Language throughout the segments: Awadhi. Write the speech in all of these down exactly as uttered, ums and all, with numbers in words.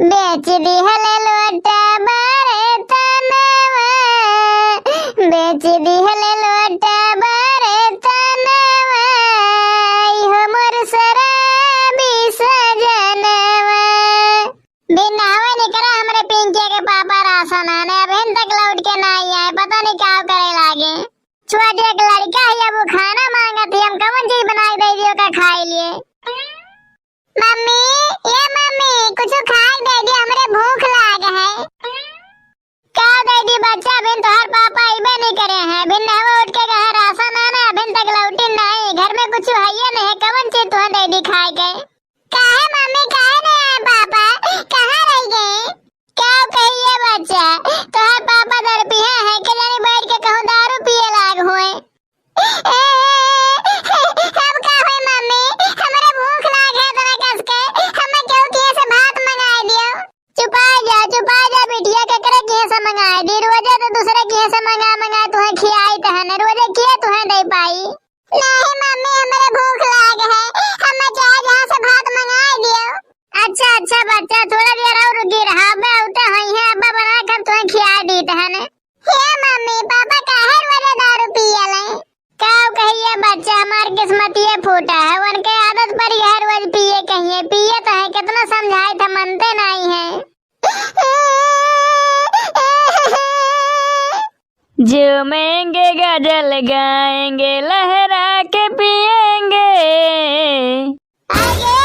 बेच दिहले लोटा बरतनवा, बेच दिहले लोटा बरतनवा, इहो मोर शराबी सजनवा। बिन नहवे निकरा हमरे पिंकिया के पापा राशन आने, अबहिन तक लौट के नाई आए, पता नहीं का करे लागे। छोट एक लड़का है, अब वो खाना मांगत है, हम कवन चीज बनाई दे दियो का खाए लिए। मम्मी, ए मम्मी, कुछ खाए दे दियो, हमरे भूख लाग है। का दे दी बच्चा, अबहिन तोहर पापा अइबे नहीं करे हैं, अबहिन नहवा उठ के गए राशन आने, अबहिन तक लौटी नहीं, घर में कुछ है ये नहीं, कवन चीज तुहे दे दी खाए के? काहे मम्मी, काहे नहीं आए पापा, कहाँ रह गए? क्या कहिए बच्चा, तोहर पापा दर पिया है, के जानी बैठ के कहूँ दारू पिए लाग हुए। ए, अब का होई मम्मी, हमरे भूख लाग है तना कस के, हमें केहू किहे से भात मंगाए दियो। चुपा जा, चुपा जा बिटिया, केकरे किहे से मंगाए दी, रोजे तो दूसरे किहे से मंगा मंगा तुहे खियाई तहन, रोजे किहे तुहे दे पाई। नहीं मम्मी, हमरे भूख लाग है, हमें चाहे जहाँ से भात मंगाए दियो। अच्छा, अच्छा बच्चा, थोड़ा देर और रुकी रहा, अब्बा उते होई है, अब्बा बना के हम तुहे खियाए दी तहन। हे मम्मी, पापा काहे रोज दारू पियले? का कहिए बच्चा, हमार किस्मतिये फूटा है, उनके आदत पड़ी है रोज पिए कहिए, पिए तो है, कितना समझाए थे, मनते नहीं है। झूमेंगे गजल गाएंगे लहरा के पिएंगे। आगे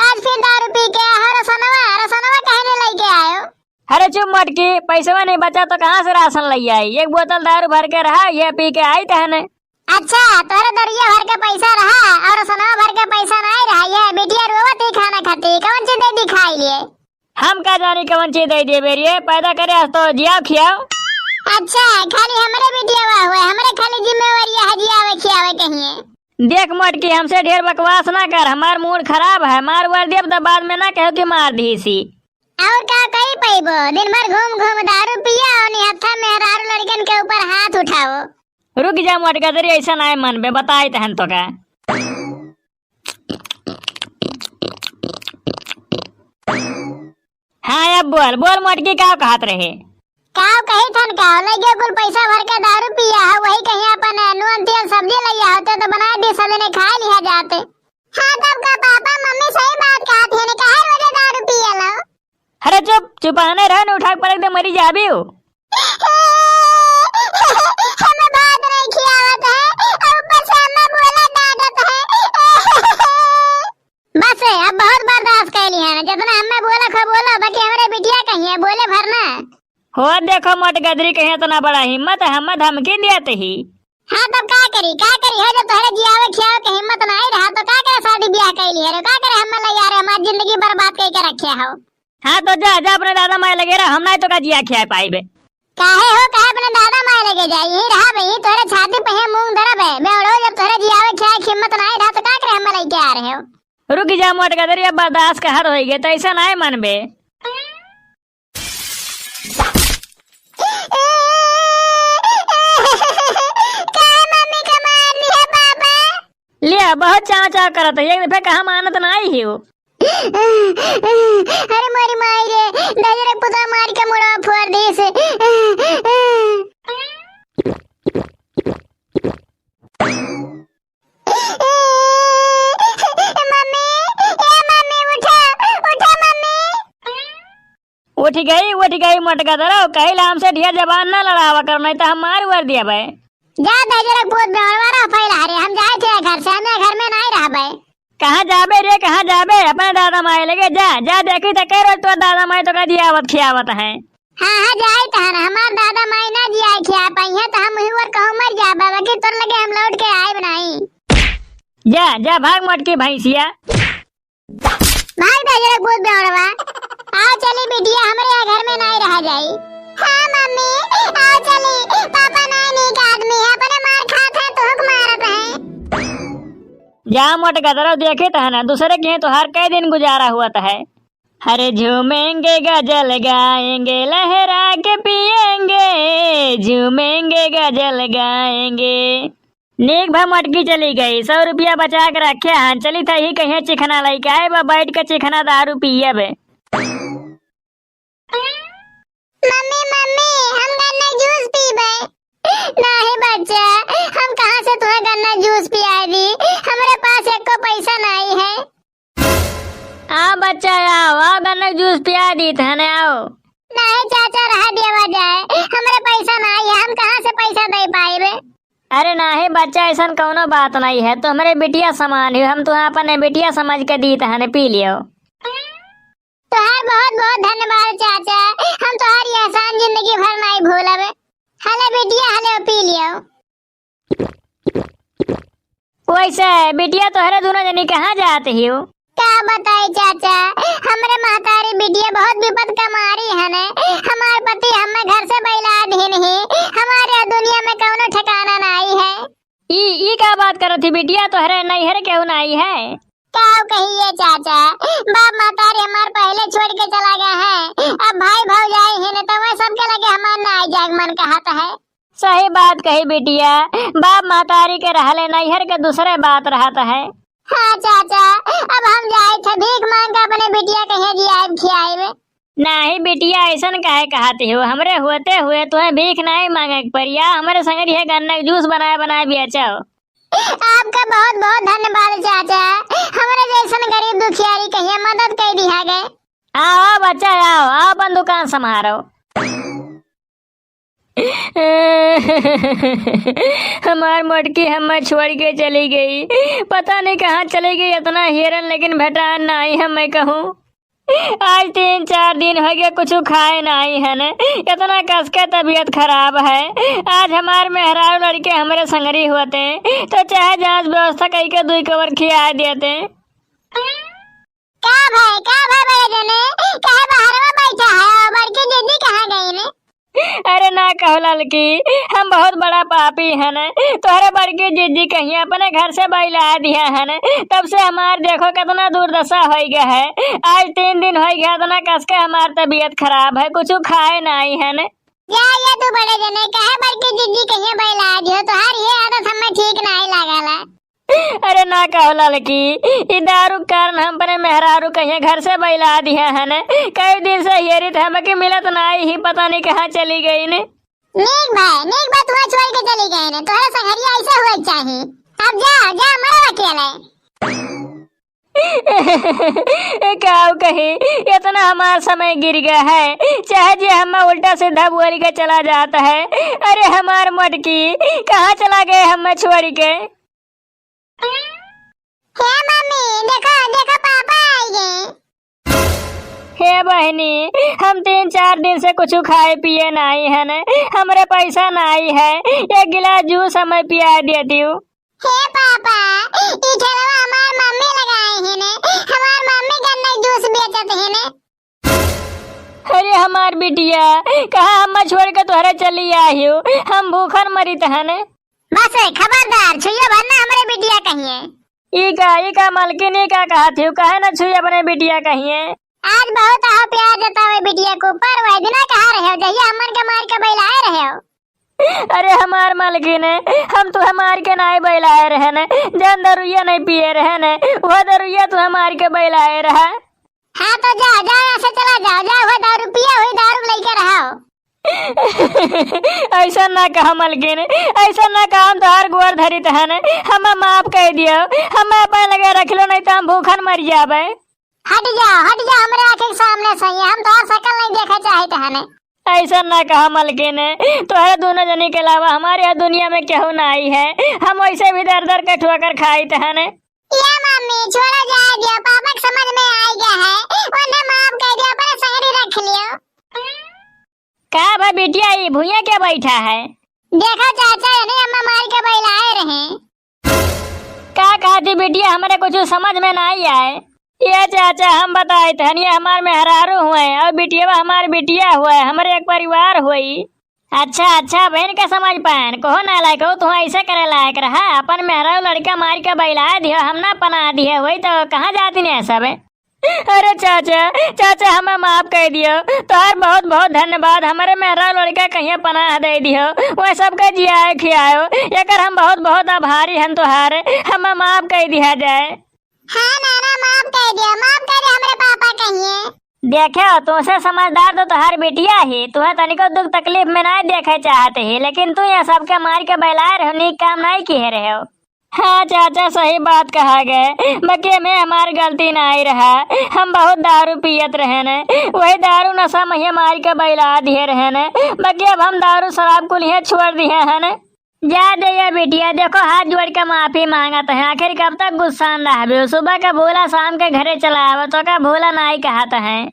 आज फिर दारू पी के आहो रसनवा, रसनवा काहे नहीं लेके आयो? अरे चुप मोटकी, पैसवा नहीं बचा तो कहाँ से राशन ले आई? एक बोतल दारू भर के रहा, ये पी के आई तहने। अच्छा, तोहरे दरिया भर के पैसा रहा और रसनवा भर के पैसा नहीं रहा, ये बिटिया रोवत ही खाना खाती, कौन चीज दे दी खाई लिए? हम का जानी कवन चीज दे दिए बेरिए, पैदा करे आज तो जियाओ खियाओ। अच्छा, खाली हमरे बिटिया हुआ हुआ, हमरे खाली जिम्मेवारी है जियावे खियावे कहिए। देख मोटकी, हमसे ढेर बकवास ना कर, हमार मूड खराब है, मार वार देब तो बाद में ना कहो कि मार दी सी। और का कही पैबो, दिन भर घूम घूम दारू पिया और निहत्था मेहरारू लड़कन के ऊपर हाथ उठाओ। रुक जा मोटका, तेरी ऐसा ना है मन में, बताई तहन तो का। हाँ, अब बोल, बोल मोटकी, का कहत रहे? का कही थन का, लगे कुल पैसा भर के दारू पिया है, वही कहीं अपन नून तेल सब्जी लइया होते तो बना दी, सब जने खा लिया जाते। हाँ, तब का पापा मम्मी सही बात कहत है, काहे रोजे दारू पियलो? अरे चुप, चुपाने रह, न उठा के पटक दे, मरी जाबी हो। हमें भात नहीं खियावत है, और ऊपर से हमें बोला डांटत है। बस, अब बहुत बर्दाश्त कैली है ना, जितना हमें बोला खो बोलो, बाकी हमरे बिटिया कहीं है, बोले भर ना। हो देखो मोट गदरी, कहीं इतना बड़ा हिम्मत है, हमें धमकी देत ही। हाँ, तब का करी, का करी हो, जब तोहरे जियावे खियावे के हिम्मत नहीं रहा, तो का करे शादी ब्याह कैली है रे, का करे हमें ले यार, हमारी जिंदगी बर्बाद करके रखे हो। हाँ, तो जा, जा अपने दादा माई लगे रह, हम नहीं तो का जिया खिया पाइबे। काहे हो, काहे अपने दादा माई लगे जाई, यही रहा बे, यही तोहरे छाती पे है मूंग धरब है, बेवड़ो, जब तोहरे जियावे खियावे के हिम्मत नहीं रहा, तो का करे हमें लेके आ रहे हो। रुक जा मोट गदरी, अब बर्दाश्त का हद होई गए, तो ऐसा नहीं मनबे। का मम्मी का मार दिया पापा? लिया, बहुत चाव चाव करत है, एक दफे कहा मानत ना आई ही हो। अरे मोरी माई रे, दजरे पुता मार के मुड़ा फोड़ दीस। मम्मी, ए मम्मी, उठा, उठा मम्मी। उठ गई, उठ गई मोटका दरो, कहिला हमसे ढेर जबान ना लड़ावा करो, नहीं तो हम मार उर दिया बे। जा दजरक पूत बेवड़वा रह फैला रे, हम जाए थे घर से, हमें घर में नहीं रहबे। कहाँ जाबे रे, कहाँ जाबे? अपने दादा माई लगे जा, जा देखी तो कई रोज तोर दादा माई तो का जियावत खियावत है। हाँ, हाँ, जाई तहन, हमार दादा माई ना जिया खिया पाई है, तो हम वही ओर कहूँ मर जाबे, बाकी तोर लगे हम लौट के आए बनाई। जा, जा, भाग मोटकी भैंसिया। भाग दे जरा भूत बेवड़वा। आओ चली बिटिया, हमरे यहाँ घर में नहीं रहा जाई। हाँ मम्मी, आओ चली, पापा नहीं नीक आदमी है, अपने मार खात है, तुहक मारत है। जा मोट गदरो, देखे तो है ना, दूसरे के यहाँ तो हर कई दिन गुजारा हुआ तो है। अरे झूमेंगे गजल गाएंगे, लहरा के पिएंगे, झूमेंगे गजल गाएंगे। नीक भा मोटकी चली गई, सौ रुपया बचा के रखे हन, चली थही कहीं चिखना लइके आए बा, बैठ के चिखना दारू पियबे। अच्छा, आओ, आओ, गन्ना के जूस पिया दीत हन, आओ। नाहीं चाचा, रहा देवा जाए, हमरे पैसा नाहीं है, हम कहाँ से पैसा दे पाइबे? अरे नाहीं बच्चा, ऐसन कौनो बात नाहीं है, तू हमरे बिटिया समान हो, हम तुहा अपने बिटिया समझ के दीत हन, पी लियो। तोहार बहुत बहुत धन्यवाद चाचा, हम तोहार ये एहसान जिंदगी भर नाहीं भूलब। हले बिटिया, हले पी लियो। वैसे बिटिया, तोहरे दुनो जनी कहाँ जात हियो? का बताई चाचा, हमरे महतारी बिटिया बहुत विपद का मारी हने। हमार पति हमें घर से बैला दिहिन ही। हमारे दुनिया में कौनो ठिकाना नाहीं है। ई, ई का बात करत ही बिटिया, तोहरे नैहर केहू नाहीं है? का कहिए चाचा, बाप महतारी हमार पहले छोड़ के चला गया है। अब भाई भौजाई हिन, तो वह सबके लगे हमार नाहीं जाए मन कहत है। सही बात कही बिटिया, बाप महतारी के रहले नैहर के दूसरे बात रहत है। हाँ चाचा, अब हम जाइत है भीख मांग के अपने बिटिया कहिया जियाइब खियाइब। नाहीं बिटिया, ऐसन काहे कहत हो? हमरे होते हुए तुहे भीख नाहीं मांगे के पड़िया, हमरे संगरी है गन्ना के जूस बनाए बनाए बेचो। आपका बहुत बहुत धन्यवाद चाचा, हमरे जैसन गरीब दुखियारी कहिया मदद कर दिया गए। आओ, आओ बच्चा, आओ, आओ अपन दुकान संभारो। हमार मोटकी हमें छोड़ के चली गई, पता नहीं कहाँ चली गई, इतना हेरन लेकिन भेटान नाहीं हमें कहूँ। आज तीन चार दिन हो गए, कुछ खाए नाहीं हन, इतना कस के तबीयत खराब है। आज हमार मेहरारू लड़के हमरे संगरी होते, तो चाहे जांच व्यवस्था कई के दुई कवर खिया देते। का भाई, का भाई बड़े जने, काहे बाहर में बैठा है? बड़की दीदी कहाँ गई ने? अरे ना कहो ललकी, हम बहुत बड़ा पापी हन। तोहरे बड़की जीजी कहिया अपने घर से बैला दिया हन, तब से हमार देखो कितना दुर्दशा होइ गया है। आज तीन दिन होइ गया, इतना कस के हमार तबीयत खराब है, कुछ खाए नाहीं हन। जा ये तू बड़े जने, काहे बड़की जीजी कहिया बैला दियो, तोहार ये आदत हमें ठीक नाहीं लागला। अरे ना कहो ललकी, ई दारू के कारण हम अपने मेहरारू कहिया घर से बैला दिया हन। कई दिन से हेरित हमके मिलत नाहीं ही, पता नहीं कहाँ चली गई ने। नीक भाई, नीक भाई, तुहे छोड़ के चली गई ने, तोहरे संगरिया ऐसे हुए के चाही। अब जा, जा, मरो अकेले। ए, काऊ कही, इतना हमार समय गिर गया है, चाहे जे हमें उल्टा सीधा बोल के चला जाता है। अरे हमार मोटकी, कहाँ चला गए हमें छोड़ के? हे मम्मी, देखो, देखो, पापा आई गए। हे बहिनी, हम तीन चार दिन से कुछ खाए पिए नाहीं हन, हमरे पैसा नाहीं है, एक गिलास जूस हमें पिया देतिउ। हे पापा, ई ठेलवा हमार मम्मी लगाए ही ने, हमार मम्मी गन्ना जूस बेचत ही ने। अरे हमार बिटिया, कहाँ हमें छोड़ के तोहरे चली आहियो, हम भूखन मरित हन। बस, खबरदार, छुइयो भर ना हमरे बिटिया कहिए। ई का, ई का मलकिन, ई का कहत हियो? काहे ना छुई अपने बिटिया कहिए? आज बहुत आहो प्यार जतावे बिटिया के ऊपर, वह दिना कहा रहे हो, जहिया हमन के मार के बैलाए रहे हो। अरे हमार मलकिन, हम तुहे मार के नाहीं बैलाए रहन, जौन दरुइया नाहीं पिए रहन, वह दरुइया तुहे मार के बैलाए रहा। हाँ तो जा, जा यहाँ से चला जाओ, जा वह दारू पिया हुई दारू लेके रहो। ऐसा ना कहा मलकिन, ऐसा ना कहा, हम तोहार गोर धरित हन, हमें माफ कर दियो, हमें अपने लगे रख लो, नहीं तो हम भूखन मर जाबे। हट जाओ, हट जाओ हमरे आँखी के सामने से, हम तोहार शकल नहीं देखे चाहित हन। ऐसा ना कहा मलकिन, तोहरे दोनों जनी के अलावा हमारे यहाँ दुनिया में केहू नाहीं है, हम वैसे भी दर दर के ठोकर खाइत हन। ये मम्मी, छोड़ा जाए दियो, पापा के समझ में आ गया है, उन्हें माफ कर दियो, अपने संगरी रख लियो। का भा बिटिया, ई भुइयां के बैठा है? देखो चाचा, इन्हें अम्मा मार के बैलाए रहे। का कहती बिटिया, हमरे कुछ समझ में नाहीं आए। ये चाचा, हम बताइत हन, ये हमार मेहरारू हुए और बिटिया हमार बिटिया हुए, हमरे एक परिवार हुई। अच्छा, अच्छा, बहन का समझ पाएन, कहो नालायक हो, तुम ऐसे करे लायक रहा, अपन मेहरारू लड़का मार के बैला दियो, हम ना पना दिए हुई तो कहाँ जाती नहीं सब? अरे चाचा, चाचा, हमें माफ कर दियो। तोहार बहुत बहुत धन्यवाद, हमरे मेहरा लड़का कहिया पनाह दे दियो, वह सबके जियाए खियायो, एकर हम बहुत बहुत आभारी हन तोहार, हमें माफ कर दिया जाए। हाँ नाना, माफ कर दियो, माफ कर दे हमरे पापा कहिए। देखे, तुमसे समझदार तो तोहार बिटिया ही, तुम्हें तनिको दुख तकलीफ में नहीं देखे चाहते ही, लेकिन तू यहाँ सबके मार के बैलाए रहो, नीक काम नहीं किए रहे हो। हाँ चाचा, सही बात कहा गए। बकिया में हमार गलती नाहीं रहा, हम बहुत दारू पियत रहेन, वही दारू नशा में मारी के बैला दिहे रहेन। बकिया अब हम दारू शराब कुलिहे छोड़ दिहे हन। जा दे ये बिटिया, देखो हाथ जोड़ के माफी मांगत है, आखिर कब तक गुस्सा में रहबे? सुबह का भोला शाम के घरे चला आवे, तो का भोला नाहीं कहत है।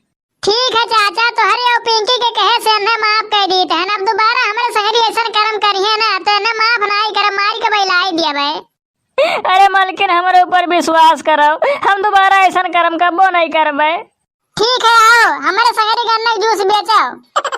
ठीक है चाचा, तोहरे और पिंकी के कहे से एन्हे माफ कर दीत है, अब दोबारा हमरे संगरी ऐसन कर्म करिहे ना तो एन्हे माफ नाहीं करब, मारी के बैलाई दियबे। अरे मलकिन, हमरे ऊपर विश्वास करो, हम दोबारा ऐसन कर्म कबो नाहीं करबे। ठीक है, आओ हमरे संगरी गन्ना के जूस बेचो।